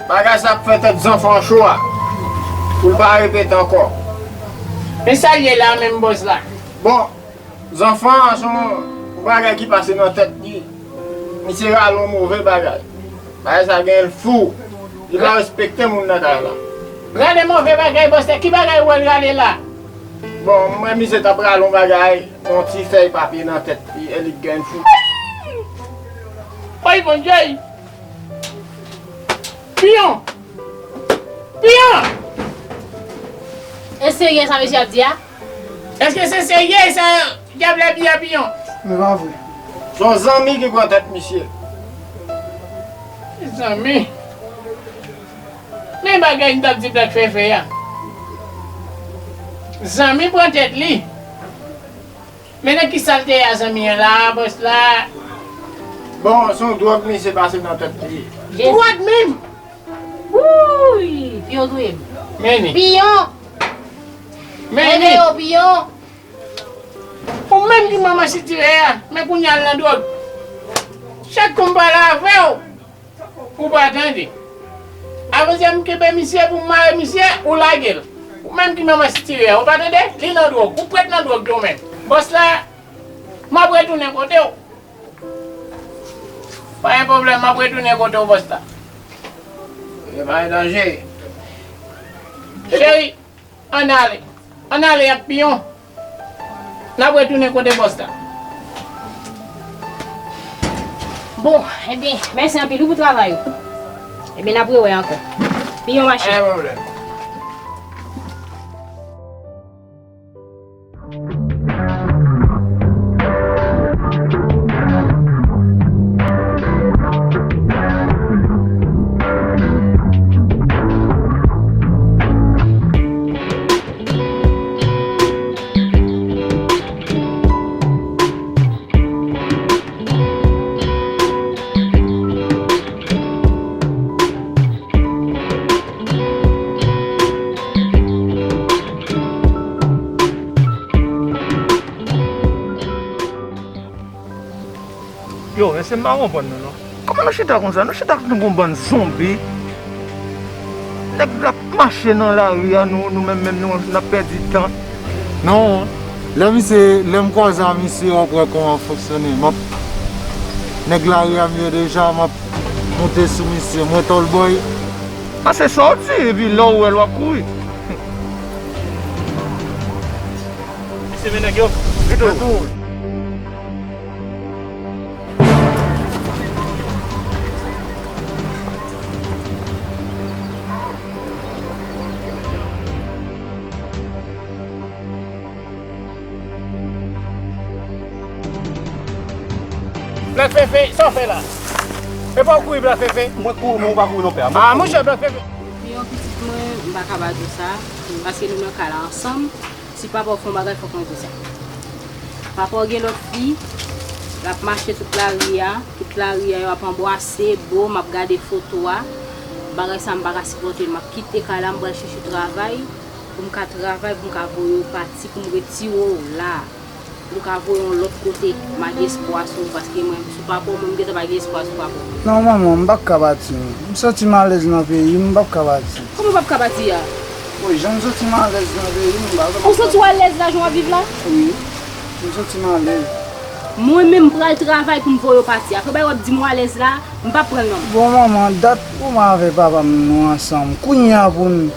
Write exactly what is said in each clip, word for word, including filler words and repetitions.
Bagay sa ap fè tèt zanfan cho a. Pou l pa repete ankò. Men sa l ye la menm bòs la? Bon, zanfan an se yon bagay ki pase nan tèt li. Misye rale yon move bagay. Bagay sa gen l fou. Li pa respekte moun nan kay la. Rale move bagay, bòs la. Ki bagay ou wè l rale la? Bon, m wè misye t ap rale yon bagay, yon ti fèy papye nan tèt li, e li t gen l fou. Oy, Bondye! Piyon! Piyon! E serye sa mesye ap di a? Èske se serye sa, dyab la, Piyon, Piyon? Men pa vre. Se yon zanmi ki pran tèt misye. Zanmi? Men bagay m t ap di Black Fefe a. Zanmi pran tèt li. Men nan ki sa l te ye a zanmi an la, bòs la? Bon, se yon dwòg misye pase nan tèt li. Dwòg menm? Wouy! Piyon touye m. Men li. Piyon! Men li. Ede yo, Piyon! Ou menm ki manman sitire a, men kounye a l nan dwòg. Chak kou m pale avè w, ou pa tande. Avanse m kenbe misye pou m mare misye, ou lage l. Ou menm ki manman sitire a, ou pa tande? Li nan dwòg, ou prèt nan dwòg tou menm. Bòs la, m ap retounen kote w. Pa gen pwoblèm, m ap retounen kote w, bòs la. E pa gen danje. Cheri, ann ale. Ann ale ak Piyon. N ap retounen kote bòs la. Bon, ebyen, mèsi anpil wi pou travay ou. Ebyen, n ap rewè ankò. Piyon mache. Pa gen pwoblèm. Yo, mesye, m pa konprann nou non. Kòman nou chita konsa? Nou chita tankou yon bann zonbi. Nèg la ap mache nan lari a, nou, nou menm, menm nou, n ap pèdi tan. Non, lè misye, lè m kwaze a misye, w ap wè kòman fonksyone. M ap, nèg lari a m ye deja, m ap monte sou misye, mwen tòlbòy. Pase sa w di, epi lè w wè l, w ap kouri. Misye, men nèg yo. Vite w. Black Fefe, sa w fè la? E pa w kouri, Black Fefe? Mwen kouri, men ou pa kouri non, pè. Ah, monchè, Black Fefe. Piyon pitit mwen, m pa ka ba di w sa, paske nou nan kay la ansanm. Si papa w fè yon bagay, fòk mwen di w sa. Papa w gen lòt fi, l ap mache tout lari a, tout lari a, yo ap anbwase, bo, m ap gade foto a. Bagay sa, m pa ka sipòte l. M ap kite kay la, m pral chèche travay, pou m ka travay, pou m ka voye w pati, pou m retire w la. Pou m ka voye w yon lòt kote. M ap gen espwa sou ou, paske mwen, sou papa w, mwen, m gentan pa gen espwa sou papa w. Non, manman, m p ap ka pati, non. M santi m alèz nan peyi m, m p ap ka pati. Kòman w p ap ka pati a? Wi, jan m santi m alèz nan peyi m, m pa konn. Ou santi w alèz la, jan w ap viv la? Wi, m santi m alèz. Mwen menm, m pral travay pou m voye w pati. Apre bagay w ap di m w alèz la, m p ap pran l non. Bon, manman, dat pou mwen avè papa m nou ansanm. Kounye a pou n,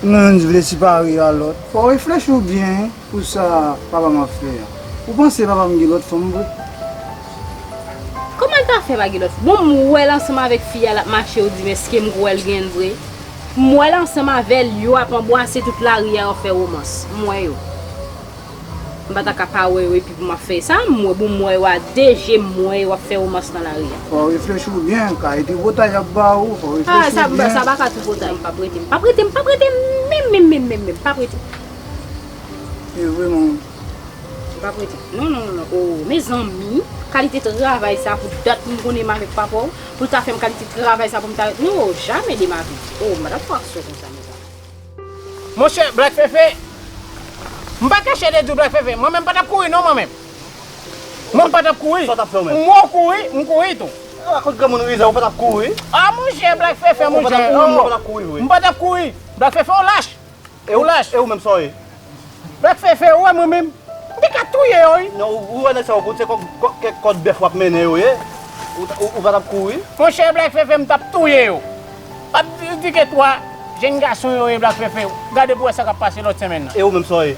pou nou youn vle separe a lòt. Fò w reflechi w byen. Pou sa papa m ap fè a. Ou panse papa m gen lòt fanm vre? Kòman l ta fè pa gen lòt fanm? Bon, m wè l ansanm avèk fi a, l ap mache, ou di, men èske m kwè l gen l vre? M wè l ansanm avè l, yo ap anbwase tout lari a, yo ap fè womans. M wè yo. M pa ta ka pa wè yo epi pou m ap fè sa, m wè, bon, m wè yo a de je, m wè yo ap fè womans nan lari a. Fò w reflechi w byen, kay tripotay y ap ba ou, fò w reflechi w byen. Ah, sa, sa pa ka tripotay, m p ap rete, m p ap rete, m p ap rete, menm, menm, menm, menm, menm, m p ap rete. E vre, non. M p ap rete. Non, non, non, non. Oh, mezanmi, kalite travay sa pou dat m konnen m avèk papa w, pou l ta fè m kalite travay sa pou m ta, non, jamais de ma vie. Oh, m pa t ap fè aksyon konsa, mezanmi. Monchè, Black Fefe, m pa kache de di w, Black Fefe, mwen menm m pa t ap kouri non, mwen menm. Mwen m pa t ap kouri. Sa w t ap fè w menm? M wè w kouri, m kouri tou. A, kot granmoun rize, ou pa t ap kouri? A, monchè, Black Fefe, monchè. Ou pa t ap kouri, ou pa t ap kouri vre. M pa t ap kouri. Black Fefe, ou lach. E ou, e ou menm sa w ye? Black Fefe, ou wè mwen menm? M te ka touye yo, wi. Non, ou, ou wè nèg sa yo, se kòk, kòk, kèk kòd bèf w ap mennen yo ye. Ou, ou, ou pa t ap kouri? Monchè, Black Fefe, m t ap touye yo. M ap di, di ke twa jèn gason yo ye, Black Fefe. Gade pou wè sa k ap pase lòt semèn nan. E ou menm sa w ye?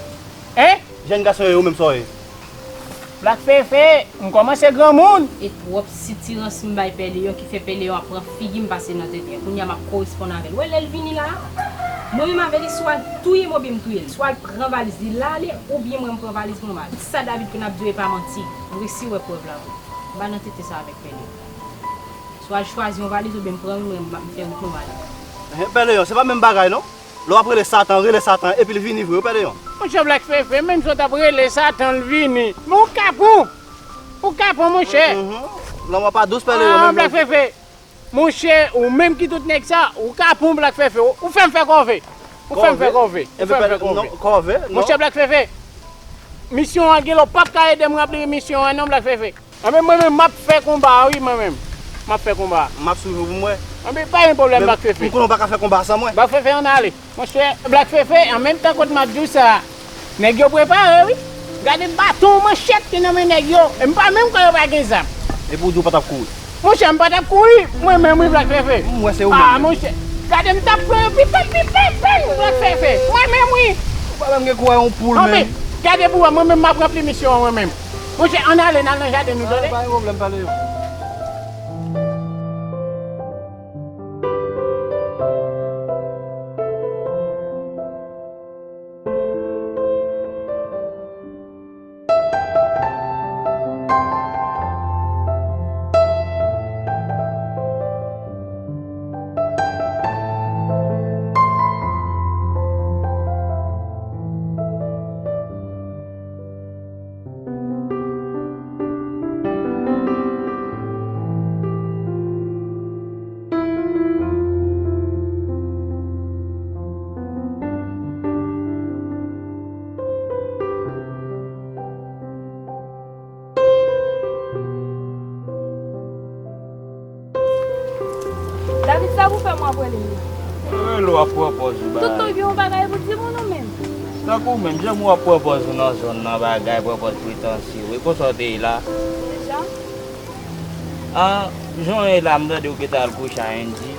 Hein? Jèn gason yo, ou menm sa w ye? Black Fefe, m kòmanse granmoun. E twòp sitirans m bay Pè Leyon ki fè Pè Leyon ap pran figi m pase nan tenten. Kounye a m ap koresponn avè l. Ou wè lè l vini la a, mwen menm avè li, swa l touye m oubyen m touye l. Swa l pran valiz li l ale, oubyen mwen m pran valiz mwen m ale. Tout sa David konn ap di yo e pa manti. M resi wè prèv la vre. M pa nan tenten sa avèk Pè Leyon. Swa l chwazi yon valiz oubyen m pran mwen, m, m fè wout mwen m ale. Ehe, Pè Leyon, se pa menm bagay non. Lè w ap rele Satan, rele Satan, epi l vini vre, wi, Pè Leyon. Monchè Black Fefe, menm si w t ap rele Satan, l vini. Men ou kapon! Ou kapon, monchè! Mhm. Lanmò pa dous, Pè Leyon, ah, menm Black Fefe! Monchè, ou menm ki tout nèg sa, ou kapon, Black Fefe. Ou, ou fè m fè kòve. Ou fè m fè kòve. Ou fè m fè kòve. Kòve? Non, kòve, non. Monchè Black Fefe, misyon an gen lè w p ap ka ede m ranpli misyon an, non, Black Fefe. Anben, mwen menm, m ap fè konba a, wi, mwen menm. M ap fè konba a. M ap swiv ou pou m wè. Anben, pa gen pwoblèm, Black Fefe. M konnen w pa ka fè konba a san mwen. Black Fefe, ann ale. Monchè, Black Fefe, an menm tan kot m ap di w sa, nèg yo prepare, wi. Gade baton, manchèt ki nan men nèg yo. E m pa menm kwè yo pa gen zam. Epi w di w pa t ap kouri. Monchè, m pa t ap kouri. Mwen menm, wi, Black Fefe. M wè se ou menm. Ah, monchè. Gade m t ap pran yo pipèl, pipèl, pèl, Black Fefe. Mwen menm, wi. Ou pa menm gen kouraj yon poul menm. Anben, gade pou w wè, mwen menm, m ap ranpli misyon an, mwen menm. Monchè, ann ale, n al nan jaden nou, tande? Pa gen pwoblèm, pale yo. David, sa pou fè m w ap rele m nan? Rele w ap pran pòz ou bagay. Tout tan gen yon bagay pou di moun ou menm. Tankou w menm, janm w ap pran pòz ou nan zòn nan bagay, pran pòz pretansye. E konsa w te ye la? Deja? Ah, jan w ye la, m tande w gentan al kouche a Andy.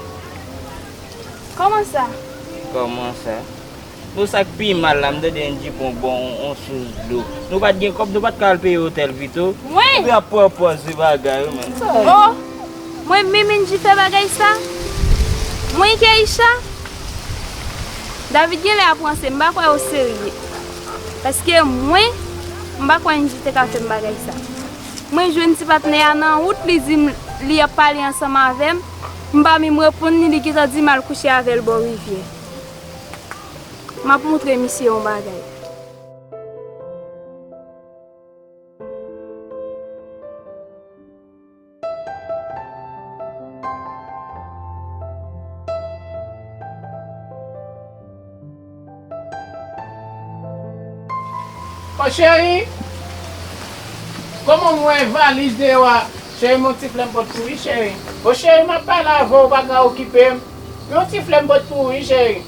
Kòman sa? Kòman sa? Nou sa k pi mal la, m tande Andy pran bon on sous dlo. Nou pa t gen kòb, nou pa t ka al peye otèl pito. Mwen? Epi ap pran pòz se bagay yo menm. Oh! Mwen menm Andy fè bagay sa? Mwen Keisha? David genlè ap ranse, m pa kwè yo serye. Paske mwen, m pa kwè Andy te ka fè m bagay sa. Mwen jwenn ti patnè a nan wout, li di m li ap pale ansanm avè m. M pa menm reponn li, li gentan di m al kouche avè l bò rivyè. M ap moutre misye yon bagay. O cheri, kòman w wè valiz deyò a? Cheri, men yon ti flè m pot pou ou wi, cheri. O cheri, m ap pale avè w, ou pa ka okipe m. Men yon ti flè m pot pou ou wi, cheri.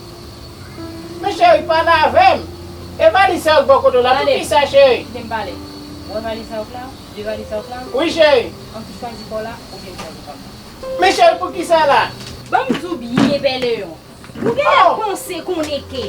Men cheri, pale avè m. E valiz sa yo k bò kote w la, poukisa, cheri? Kite m pale. Ou wè valiz sa yo k la? De valiz sa yo k la? Wi, cheri. Ann tou chwazi pa w la, oubyen m chwazi pa m la. Men cheri, poukisa la? Ban m di w byen, Pè Leyon. Ou genlè panse konnen ke...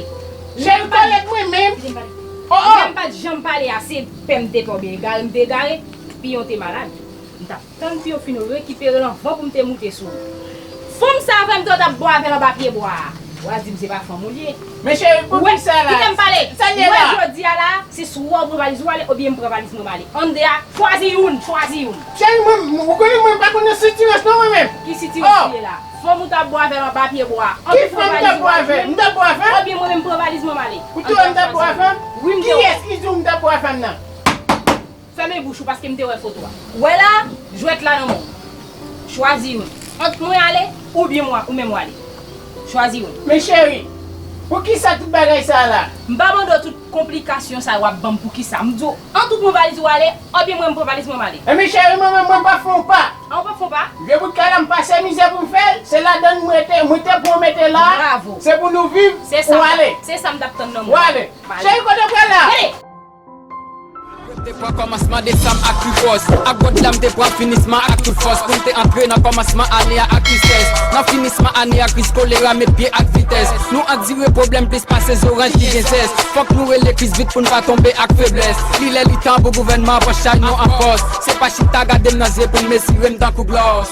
Cheri, pale pou mwen menm. Kite m pale. Oh, oh. Lè m pa t janm pale a, se pè m te pè oubyen egare m te egare, piyon te malad. M t ap tann pou yo fin rekipere l anvan pou m te moute sou li. Fanm sa vrèman t ap bò avè l anba pye bwa a. W a di m se pa fanm ou l ye. Men cheri, poukisa la? Kite m pale. Sa l ye la? Mwen jodi a la, se swa w pran valiz ou ale, oubyen m pran valiz mwen m ale. Annde a, chwazi youn, chwazi youn. Cheri, mwen, ou konnen mwen pa konn nan sitirans non, mwen menm. Ki sitirans ou ye la? Fanm ou t ap bò avè l anba pye bwa a. Ki fanm m t ap bò avè l? M t ap bò avè l? Oubyen mwen menm pran valiz mwen m ale. Ou te wè m t ap bò avè l? Wi, m te wè. Kiyès ki di w m t ap bò avè l nan? Fèmen bouch ou paske m te wè foto a. Ou wè la, jwèt la nan men w. Chwazi youn. Ant mwen ale, oubyen mwen, ou menm w ale. Chwazi youn. Men cheri, poukisa tout bagay sa a la? M pa mande w tout konplikasyon sa a w ap ban m poukisa. M di w, ant ou pran valiz ou ale, oubyen mwen m pran valiz mwen m ale. Enben cheri, mwen menm mwen pa fè yon pa. A, ou pa fè yon pa? Vye bout M rete, mwen te pwomete la. Bravo. Se pou nou viv. Se sa Ou m ale. tap- se sa m t ap tann nan Ou mwen. Ale. Cheri, kote w pral la? Gade. Depi kòmansman desanm ak pi fòs. Ak God la m te pran finisman ak tout fòs. Pou m te antre nan kòmansman ane a ak tristès. Nan finisman ane a kriz kolera met pye ak vitès. Nou andire pwoblèm plis pase zoranj ki gen zès. Fòk nou rele kriz vit pou n pa tonbe ak feblès. Li lè li tan pou gouvènman an pran chay nou an fòs. Se pa chita gade m nan zye pou n mezire m tankou glòs.